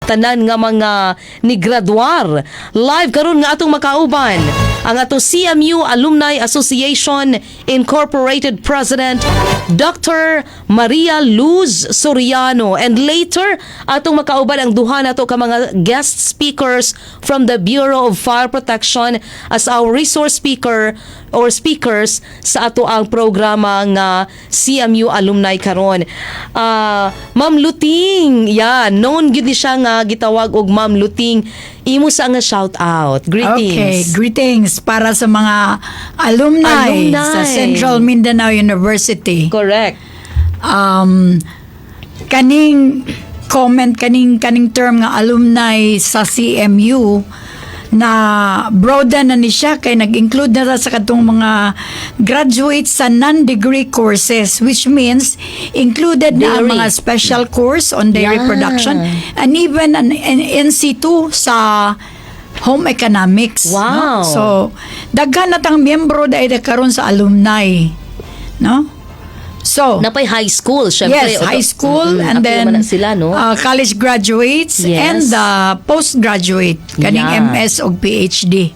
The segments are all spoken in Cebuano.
Tanan nga mga ni-graduar. Live karon nga atong makauban ang atong CMU Alumni Association Incorporated President, Dr. Maria Luz Soriano, and later atong makauban ang duha nato ka mga guest speakers from the Bureau of Fire Protection as our resource speaker or speakers sa ato ang programa nga CMU Alumni karon. Ma'am Luting, yan, known gyud ni siya nga gitawag og Ma'am Luting. Imo sa nga shout out. Greetings. Okay, greetings para sa mga alumni, Alumni. sa Central Mindanao University. Correct. Kaning comment, kaning term nga alumni sa CMU na broaden na ni siya kay nag-include na sa katong mga graduates sa non-degree courses, which means included na ang Dairy. Mga special course on dairy production and even an NC2 sa home economics, no? So daghan na tang miyembro dahil karon sa alumni, no? So Naa pay high school, syempre. Yes, high school and Apil then man na sila, no? College graduates and the postgraduate kaning MS og PhD.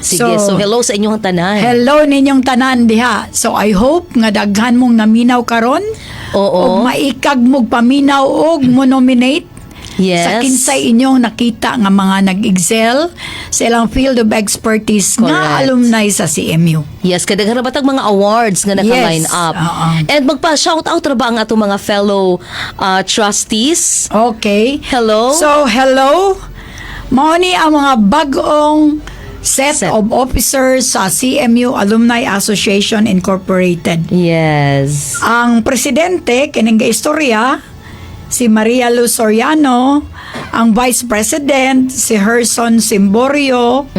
Sige, so hello sa inyong tanan. Hello ninyong tanan diha. So I hope nga daghan mong naminaw karon Oo. Ug maikag mog paminaw og mo nominate sa kinsay inyong nakita nga mga nag-excel sa ilang field of expertise nga alumni sa CMU. Yes, kay daghan ra ba tag mga awards nga naka-line up. Oo. And magpa-shout out ra ba ang atong mga fellow trustees? Okay. Hello. So, hello. Mao ni ang mga bag-ong set Set. of officers sa CMU Alumni Association Incorporated. Ang presidente, kining istorya, si Maria Luz Soriano, ang vice president, si Herson Simborio,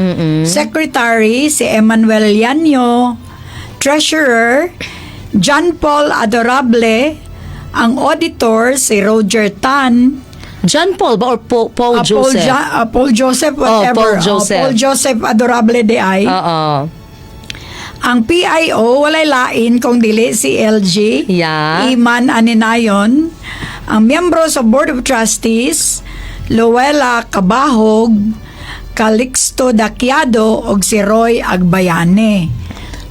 secretary, si Emmanuel Yanyo, treasurer, John Paul Adorable, ang auditor, si Roger Tan, John Paul ba or Paul Paul, Joseph? Paul Joseph, whatever. Paul Joseph. Paul Joseph Adorable diay. Oo. Ang PIO, walay lain kung dili si LG. Iman Aninayon. Ang miyembro sa Board of Trustees, Luella Cabahog, Calixto Daquiado, og si Roy Agbayane.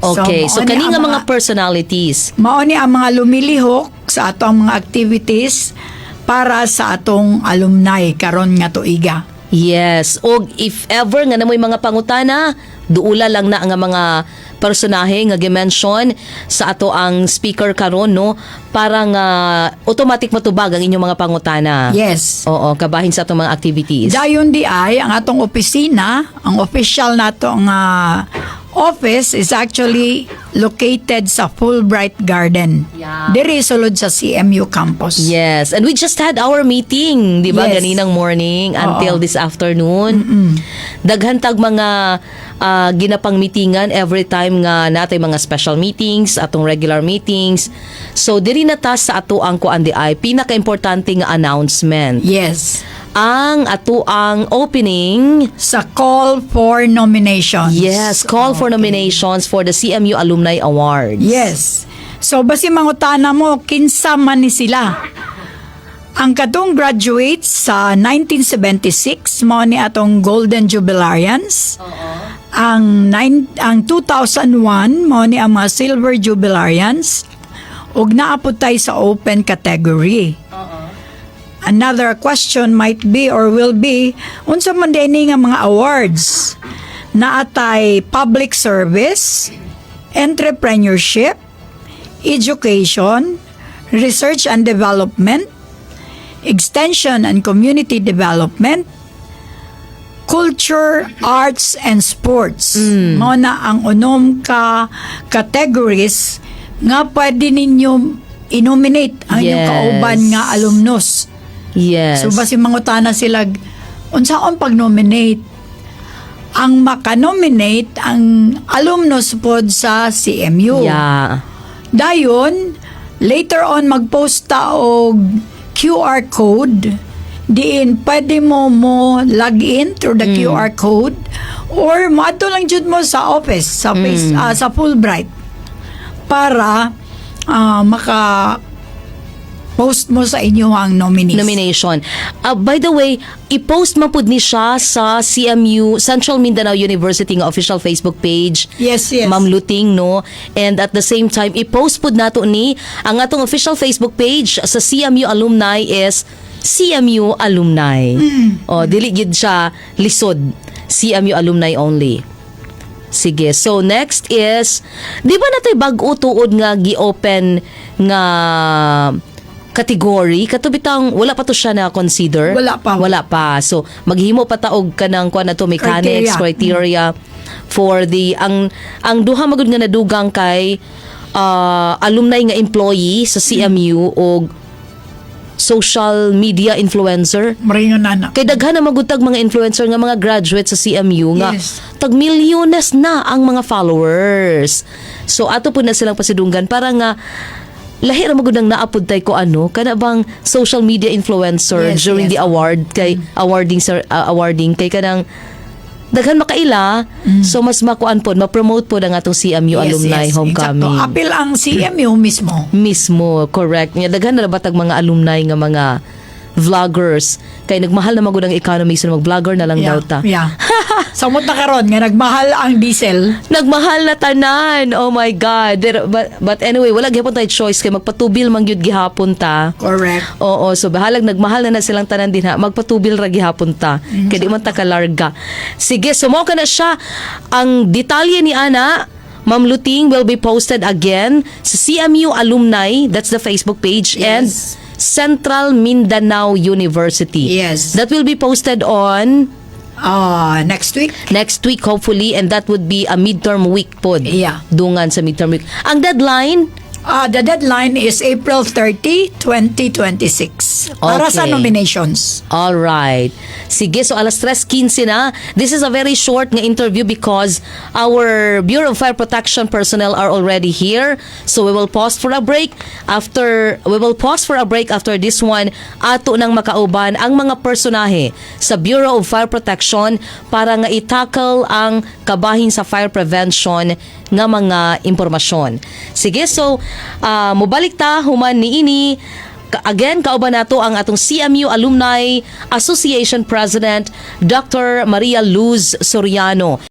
Okay, so mao ni kani ang nga mga personalities. Mao ni ang mga lumilihok sa atong mga activities para sa atong alumni karon nga tuiga. Yes. Og if ever nga namoy mga pangutana, duula lang na nga mga personahe nga gi-mention sa ato ang speaker karon, no, para nga automatic matubag ang inyong mga pangutana. Yes. Oo, kabahin sa atong mga activities. Dayon diay ang atong opisina, ang official nato nga office is actually located sa Fulbright Garden. Diri sulod sa CMU campus. Yes, and we just had our meeting, di ba, Yes. ganinang morning until Oo. This afternoon. Daghan tag mga ginapang meetingan every time nga natay mga special meetings, atong regular meetings. So diri na ta sa ato ang kuan diay, pinaka-importante nga announcement. Yes. Ang ato ang opening Sa call for nominations. Yes, call for nominations for the CMU Alumni Awards. Yes. So basi mangutana mo kinsa man ni sila. Ang katong graduates sa 1976 mao ni atong Golden Jubilarians. Ang 2001 mao ni ang mga Silver Jubilarians ug naa pod tay sa open category. Another question might be or will be, unsa man diay ni nga mga awards? Naa tay public service, entrepreneurship, education, research and development, extension and community development, culture, arts, and sports. Mao na ang unom ka categories nga pwede ninyo i-nominate ang inyong kauban nga alumnus. So basi mangutana sila unsaon pag-nominate? Ang maka-nominate ang alumnus pod sa CMU. Dayon, later on mag-post ta og QR code diin pwede mo mo log in through the QR code or moadto lang jud mo sa office sa face, sa Fulbright para maka Post mo sa inyong nominees. Nomination. By the way, i-post man pud ni siya sa CMU, Central Mindanao University, nga official Facebook page. Yes. Ma'am Luting, no? And at the same time, i-post pud nato ni ang atong official Facebook page sa CMU Alumni is CMU Alumni. O, dili gid siya lisod. CMU Alumni only. Sige. So next is, di ba natoy bag-o tuod nga gi-open nga category? Kato bitang wala pa to siya na consider. Wala pa. Wala pa. So maghimo pa ta og kanang kuan na to, mechanics, criteria, criteria for the ang duha magud nga nadugang kay alumni nga employee sa CMU og social media influencer. Maringon na na. Kay daghan na magutag mga influencer nga mga graduate sa CMU nga tag milyones na ang mga followers. So ato po na silang pasidunggan para nga lahi ra magud ang naapod tay ko ano kana bang social media influencer during the award kay awarding sir, awarding kay kanang daghan makaila, so mas makuan pod, ma-promote pod ang atong CMU alumni homecoming. Eksakto. Apil ang CMU mismo. Mismo, correct. Nga daghan na batag mga alumni nga mga vloggers kay nagmahal na magud ang economy, so mag-vlogger na lang daw ta. Yeah. Samot na karon nga nagmahal ang diesel. Nagmahal na tanan. Oh my God. Pero, but anyway, wala gihapon tayo choice kay magpatubil man gyud gihapon ta. Correct. Oo, so bahalag nagmahal na na silang tanan din ha. Magpatubil ra gihapon ta. Kay di man ta kalarga. Sige, so mao ka na siya. Ang detalye ni ana, Ma'am Luting, will be posted again sa CMU Alumni, that's the Facebook page, and Central Mindanao University. That will be posted on Next week. Next week, hopefully, and that would be a midterm week pod. Dungan sa midterm week. Ang deadline? The deadline is April 30, 2026. Para sa nominations. All right. Sige, so alas 3:15 na. This is a very short nga interview because our Bureau of Fire Protection personnel are already here. So we will pause for a break. After we will pause for a break after this one, ato nang makauban ang mga personahe sa Bureau of Fire Protection para nga i-tackle ang kabahin sa fire prevention nga mga impormasyon. Sige, so mobalik ta human niini. Again, kauban nato ang atong CMU Alumni Association President, Dr. Maria Luz Soriano.